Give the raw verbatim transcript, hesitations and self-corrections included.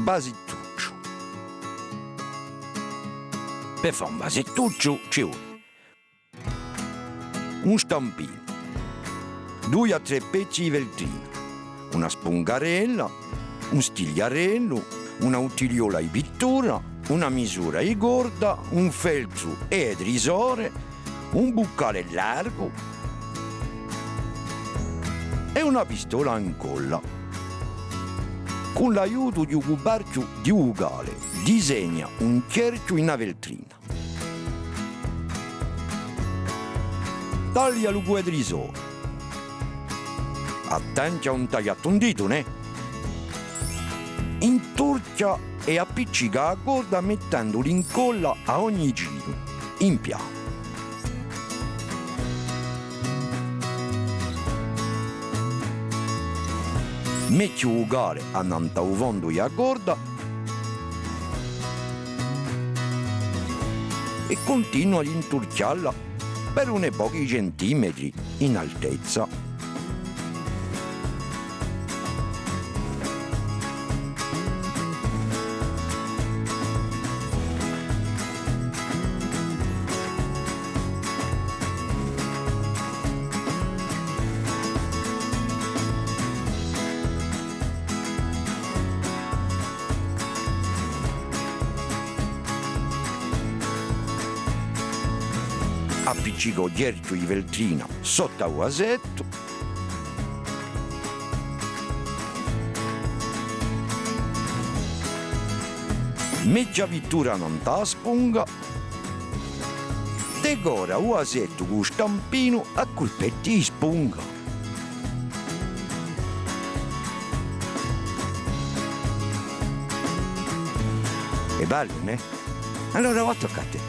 vasettucciu. Per fà un vasettucciu ci vole un stampinu, dui à trè pezzi di veltrina, una spungarella, un stigliarellu, una buttigliola di pittura, una misura di corda, un feltru è e trisore, un buccale largu è una pistola à incolla. Cù l'aiutu di u cuperchju di u buccale, disegna un chjerchju in a veltrina. Taglialu cù e trisore. Attenti à ùn tagliatti un ditu, nè? Inturchja è appiccica a corda mettendu l'incolla à ogni giru, in pianu. Metti u buccale annant'à u fondu di a corda è cuntinua ad inturchjalla per uni pochi centimetri in altezza. Appiccica u chjerchju di veltrina sottu à u vasettu. Metti a pittura nant'à a spunga. Decora u vasettu cù u stampinu à culpetti di spunga. Hè bellu, nè? Allora, và, tocca à tè.